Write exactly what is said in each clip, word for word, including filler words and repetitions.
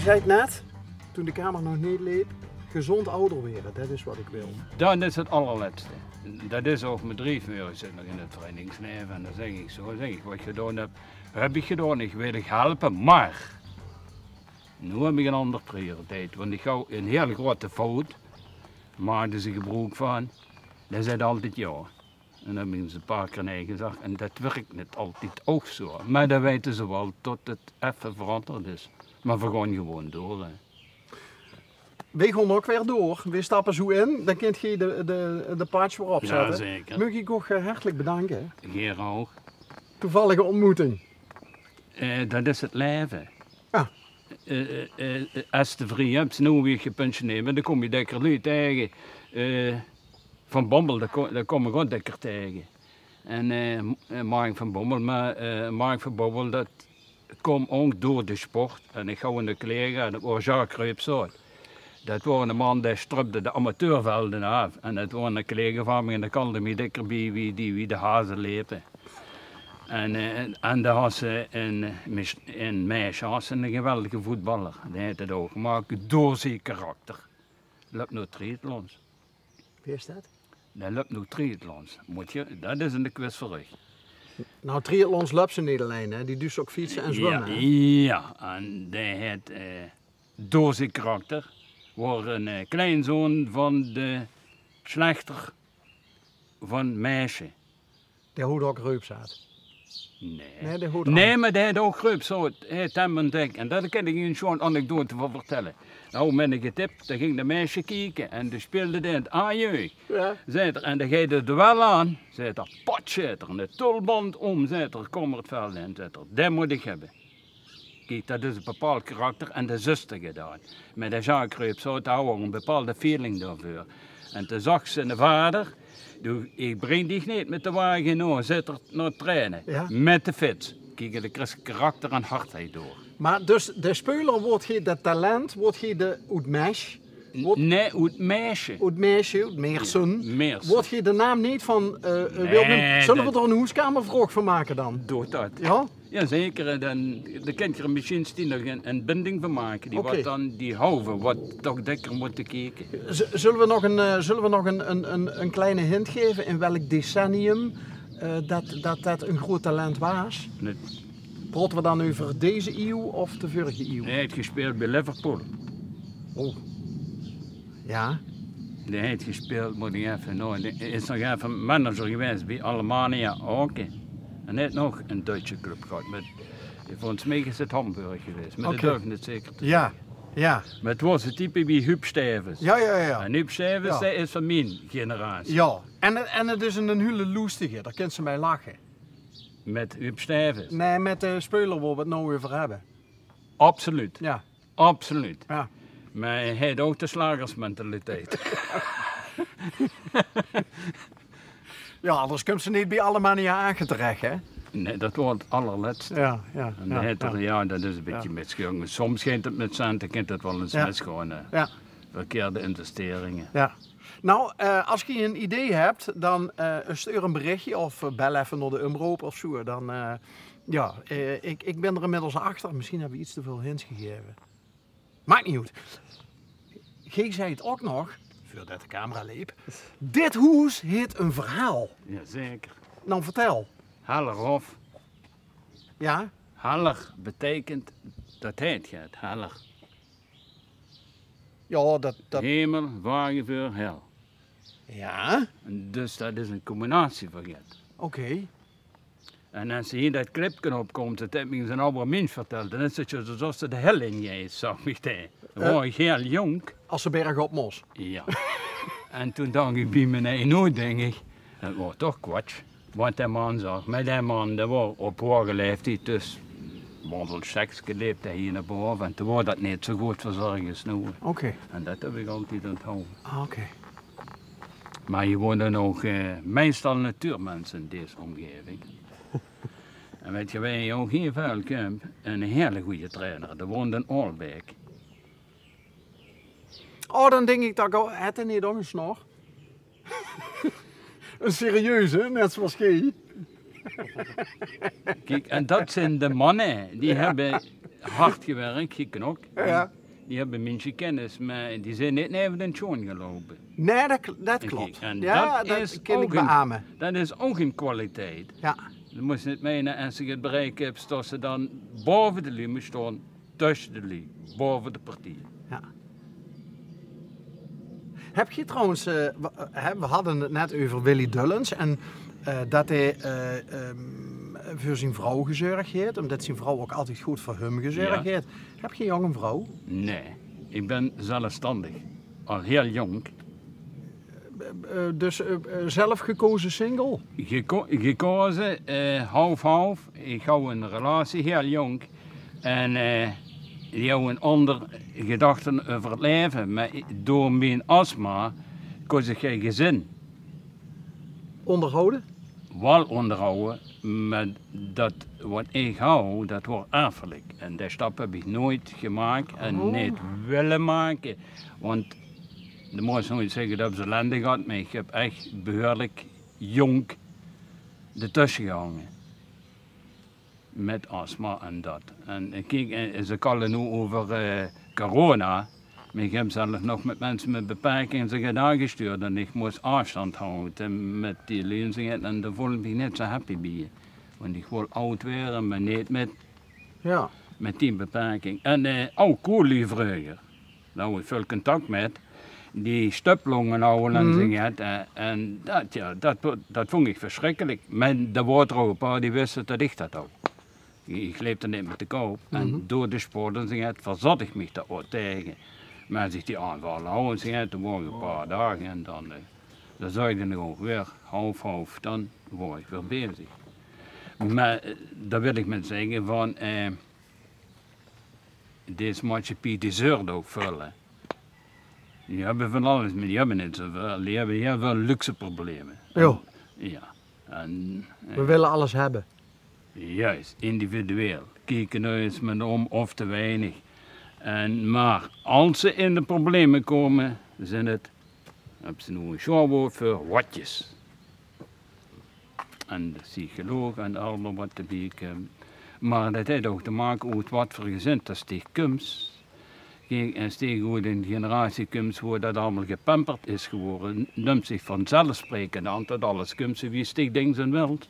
Geit net, toen de camera nog neet leep, gezond awwer waere, det is waat ich wil. Det is 't allerlètste. Det is ouch mien driefveur. Ich zit nog in 't vereinigingsleave en dan zègk ich zo, zègk ich, waat ich gedaon höb, höb ich gedaon. Ich wil dich helpe, mer noe höb ich ein anger prioriteit. Want ich haw ein hiel groeate fout, maakde ze gebroek van. Dae zaet altied jao. En dan höb ich ins ein paar kier nae gezag. En det wirk neet altied ouch zo. Mer dan weite ze waal det 't effe verangerd is. Mer veer gaon gewoon door, hè. Weej gaon ouch weer door. Weej stappe zo in. Dan kint geej de, de, de patch weer opzette. Jao, zeker. Maag ich uch, eh, hartelik bedanke. Gaer ouch. Toevallige ontmoeting. Eh, det is 't laeve. Jao. Eh, eh, eh, es te vrie höbs, noe wie gepensioneerd bön, dan kóms te dèkker luuj taenge. Eh, van Bommel, det kó-, det kóm ich ouch dèkker taenge. En, eh, M-, eh, Mark van Bommel, mer, eh, Mark van Bommel, det kaom ouch door de sport. En ich haw 'ne collega, det waor Jacques Reupsaut. Det waor 'ne man, dae strupde de amateurvelde aaf. En det waor 'ne collega van mich, en dao kan ich mich dèkker bie wie die, wie de haze lepe. En, eh, en, en dan haw ze in, eh, Mis-, in Maesje haw ze 'ne geweldige voetballer. Dae haet 't ouch gemaak, door zien karakter. Löp noe triathlons. Wae is det? Dae löp noe triathlons. Mót geer, det is 'ne quiz veur uch. Noe, triathlons löp ze neet allein, hè? Die duus ouch fietse en zwumme, hè? Jao, en dae haet, eh, door zien karakter, waor 'ne, eh, kleinzoon van de slechter van Maesje. Dae haet ouch Reupsaut. Nae. Nae, dae haet ouch Reupsaut. Hae haet 'm ontdèk. En dao kin ich uch zoe'n anekdote van vertèlle. Noe, mit 'ne getip, dao ging de Maesje kieke en dae speelde in 't A-jeug. Jao. Zaet 'r, en dao geit 't duel aan. Zaet 'r, potje, zaet 'r, 'ne tulband óm, zaet 'r, kóm 't veld in, zaet 'r. Det mót ich höbbe. Kiek, det is ein bepaald karakter en det zuus te gedaon. Mer de Jacques Reupsaut haw ouch ein bepaalde feeling daoveur. En toen zag ziene vader: "Doe, ich bring dich neet mit de wage nao, zèt 'r nao traine. Jao. Mit de fiets." Kiek, de kriegs karakter en hardheid door. Mer dus de speuler, waert geej det talent, waert geej de oet Maesje, Waat? Nae, oet Maesje. Oet Maesje, oet Meersen. Jao, Meersen. Waert geej de naam neet van, eh, eh, Nae, Wilming? Zölle v'r d'r 'n hoeskamervraog van make dan? Doot dat. Jao? Jao, zeker. En dan, dan kint geer d'r mesjiens nog 'n, 'n binding van make. Die Oké. Waat dan, die hauve, waat toch dèkker mótte kieke. Z-, zölle v'r nog 'n, eh, zölle v'r nog 'n, 'n, 'n, 'n kleine hint gaeve in welk decennium, eh, dat, dat, dat 'n groeat talent waas? Nae. Praote v'r dan euver deze iew of de vörige iew? Hae haet gespeeld bie Liverpool. Oh. Jao. Dae haet gespeeld, mót ich effe, noe, dae is nog effe manager gewaes bie Alemannia Aachen. En hae haet nog 'n Duitse club gehad. Mit, volges mich is 't Hamburg gewaes. Mer dat durf ich neet zeker te zègke. Jao. Mer 't waas 'ne type wie Huub Stevens. Jao, jao, jao. En Huub Stevens, dae is van mien generatie. Jao. En, en 't is 'ne, 'ne hiele loestige, dao kins se mei lache. Mit Huub Stevens? Nae, mit de speuler wo v'r 't noe euver höbbe. Absoluut. Jao. Absoluut. Jao. Mer hae haet ouch de slagersmentaliteit. Jao, angers kums se neet bie Alemannia Aachen terech, hè? Nae, dat waor 't allerlètste. Jao, jao, en jao, dan haet 'r, jao, dat is e bietje misgegange. Soms geit 't mit cente, kint 't waal ins misgaon, hè. Jao. Verkeerde investeringe. Jao. Noe, eh, es geer 'n idee höb, dan, eh, stuur 'n berichje of, eh, bel effe nao de Umroop of zoe. Dan, eh, jao, eh, ik, ik bin d'r inmiddels achter. Mesjien höbbe v'r get te väöl hints gegaeve. Maak neet oet. Geer zeet ouch nog, veurdat de camera leep: dit hoes haet e verhaol. Jazeker. Noe, vertèl. Hellerhof. Jao? Heller beteikent, dat haet get, heller. Jao, dat, dat... Hemel, vageveur, hel. Jao? Dus dat is 'n combinatie van get. Oké. En es se hie dat klipke opkums, dat haet mich ins 'n awwer mins vertèld, dan is 't zoe, zoe es se de hel in geis, zag mich dae. Toen waor ich hiel jónk. Es se bergop mós. Jao. En toen dach ich bie mich, nae, noe dink ich, dat waor toch kwatsj. Wat dae man zag. Mer dae man, dae waor op hoge laeftied, dus wandel sekske leep dae hie nao bove. En toen waor dat neet zoe good verzörg es noe. Oké. En dat höb ich altied onthawwe. Ah, oké. Mer hie wone ouch, eh, meistal natuurminse in dees ómgaeving. En weit geer wae ouch hie väöl kump? 'Ne hele gooje trainer. Dae woont in Aalbeek. Oh, dan dink ich dat ich al, haet 'r neet ouch 'n snor? 'Ne serieuze, net zoeas geej. Kiek, en dat zeen de manne, die höbbe Hard gewèrk, geknok. Jao, jao. Die höbbe minsje kennis, mer die zeen neet neve den sjoon geloupe. Nae, det kl-, det klop. Jao, det kin ich beame. Det is ouch ein kwaliteit. Jao. Doe mós neet meine, es se 't bereik höbs, det se dan baove de luuj mós staon, tösje de luuj, baove de partie. Jao. Höb geer trouwens, eh, we, eh, hè, we hadde 't net euver Willy Dullens en, eh, det hae, eh, ehm, veur zien vrouw gezörg haet, ómdet zien vrouw ouch altied good veur häöm gezörg haet. Höb geer jónk ein vrouw? Nae, ich bön zelfstandig. Al hiel jónk. Eh, eh, dus, eh, eh, zelf gekoze single? Geko-, gekoze, eh, haof-haof. Ich haw ein relatie, hiel jónk. En, eh, die haw ein anger gedachte euver 't laeve. Mer i-, door mien astma kós ich gein gezin óngerhawwe. Waal óngerhawwe, mer det waat ich haw, det waor erfelik. En dae stap höb ich noeit gemaak en neet wille make. Want de mós noeit zègke det höbs se ellende gehad, mer ich höb ech behuurlik jónk d'rtösje gehange. Mit astma en det. En, eh, kiek, eh, ze kalle noe euver, eh, corona. Mer ich höb zelf nog mit minse mit beperking ze gedaag gestuurd en ich mós aafstand hawwe mit die luuj en dan voel ich mich neet zo happy bie. Want ich wol aad waere, mer neet mit, mit die beperking. En, eh, ouch cool luuj vreuger. Dao haw ich väöl contact mit. Die stöplonge hawwe en zoe get, eh, en det, jao, det, det vong ich versjrikkelik. Mer d'r waore d'r ouch ein paar die wiste det ich det haw. Ich, ich leep d'r neet mit te koup. En door de sport en zoe get verzot ich mich dao ouch taenge. Mer es ich die aanvalle hawwe en zoe get, dan waor ich ein paar daag en dan, eh, dan zag ich dan ouch weer haof-haof, dan waor ich weer bezig. Mer, eh, dao wil ich mit zègke van, eh, dees maatsjappie die zeurt ouch väöl, hè. Die höbbe van alles, mer die höbbe neet zoväöl. Die höbbe hiel väöl luxe probleme. Jao. En, jao. En, eh, we wille alles höbbe. Juist, individueel. Kieke noe ins mit óm of te weinig. En, mer es ze in de probleme kómme, zeen 't, höbs se noe ein sjoon waord veur, watjes. En de psycholoog en allemaol waat d'rbie kump. Mer det haet ouch te make oet waat veur gezin det se kums. Kiek, es se oet ein generatie kums wo det allemaol gepamperd is gewore, nums dich vanzelfsprekend aan det alles kums wie se dinks en wils.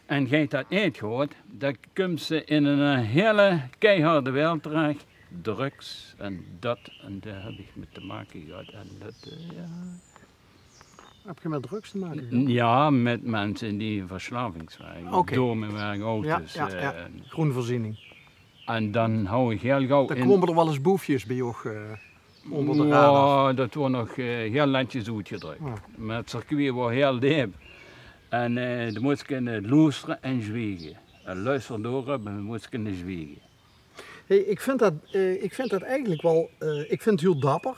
En geit det neet good, dan kums se in ein hiel keiharde wereld terech. Drugs en det en dao höb ich mit te make gehad. En det, eh, jao. Höb geer mit drugs te make gehad? Jao, mit minse die verslavings wore. Oké. Door mien werk ouch. Jao, dus, jao, eh, jao. Groenvoorziening. En dan haw ich hiel gauw... Dan kómme d'r waal ins boefjes bie uch, eh, ónger de radar. Jao, det waor nog, eh, hiel netjes oetgedrök. Jao. Mer 't circuit waor hiel deep. En, eh, de mós kinne loestere en zwiege. En loester door höbbe, de mós kinne zwiege. Hey, ich vind det, eh, ich vind det eigelik waal, eh, ich vind 't hiel dapper,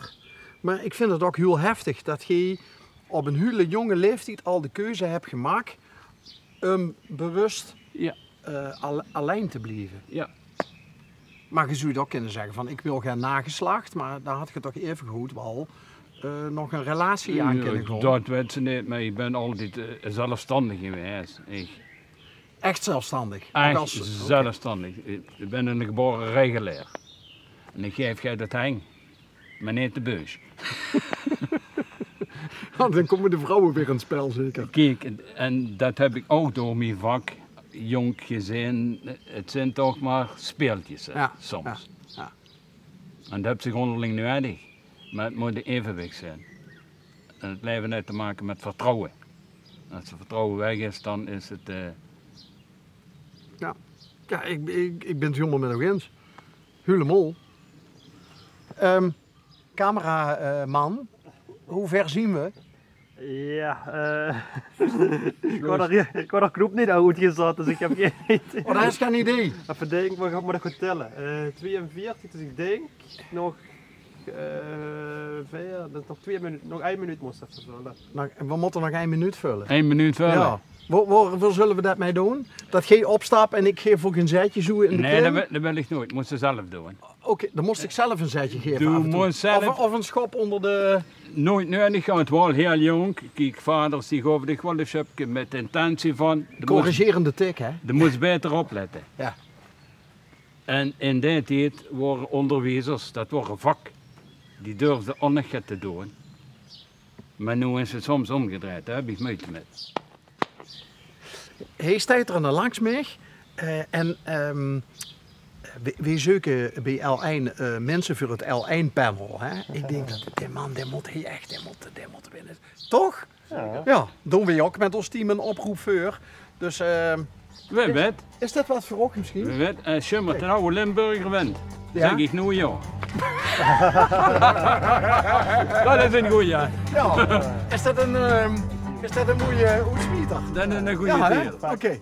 mer ich vind 't ouch hiel heftig det geer op ein hiel jónge laeftied al de keuze höb gemaak óm bewust, eh, al-, allein te blieve. Jao. Mer geer zót ouch kinne zègke van: ich wil gein nageslach, mer dan had geer toch evegood waal, eh, nog ein relatie aan kinne gaon. Det wèt se neet, mer ich bön altied, eh, zelfstandig gewaes. Ich Ech zelfstandig? Ech zelfstandig. Ich bön ein gebaore regelaer. En ich gaef gaer de heng, mer neet de beurs. Want dan kómme de vrouwe weer in 't spel, zeker? Kiek, en, en det höb ich ouch door mien vak jónk gezeen. 't Zeen toch mer speeltjes, hè, soms. Jao, jao. En det höbs se óngerling nudig. Mer 't mót ein evenwich zeen. En 't laeve haet te make mit vertrouwe. Es 't vertrouwe weg is, dan is 't, eh, Jao. Jao, ich, ich, ich bön 't hielemaol mit uch ins. Hielemaol. Ehm, camera, eh, man, wie wied zeen v'r? Jao, eh, ich kan d'r, ich kan d'r knop neet oetgezat, dus ich höb gein idee. Oh, det is gein idee. Effe dinke, waat mót ich good tèlle? Eh, tweeënveertig, dus ich dink nog, eh, veer, det is nog twee minute, nog ein minuut mós se effe völle. Nog, v'r mótte nog ein minuut völle. Ein minuut völle? Jao. Wo-, wo-, wo zölle v'r det mei doon? Det geer opstap en ich gaef veur gein zetje zoe in de kin? Nae, det wil, det wil ich noeit. Mós se zelf doon. Oké, dan mós ich zelf ein zetje gaeve aaf en toe. Doe mós zelf. Of, of ein schop ónger de... Noeit nudig, want waal hiel jónk. Kiek, vaders die gaove dich waal ein schupke mit de intentie van... Corrigerende tik, hè? De mós baeter oplette. Jao. En in dae tied wore óngerwiezers, dat wore vak, die durfde ouch nog get te doon. Mer noe is 't soms ómgedrejd, dao höb ich meujte mit. Hie steit d'r eine langs mich, eh, en, ehm, weej, weej zeuke bie L1, eh, minse veur 't L1-panel, hè. Ich dink dat dae man, dae mót hie ech, dae mót, dae mót winne. Toch? Jao. Jao, doon weej ouch mit ós team 'n oproop veur. Dus, ehm, Wae weit? Is dit wat veur óg misschien? Wae weit, eh, Schummert, 'n awwe Limburger wint. Jao? Zèk ich noe jao. Dat is 'n goeie. Jao. Is dat 'n, ehm, is dat 'n moeie oetsmieter? Dat is 'n goeie, hè? Oké.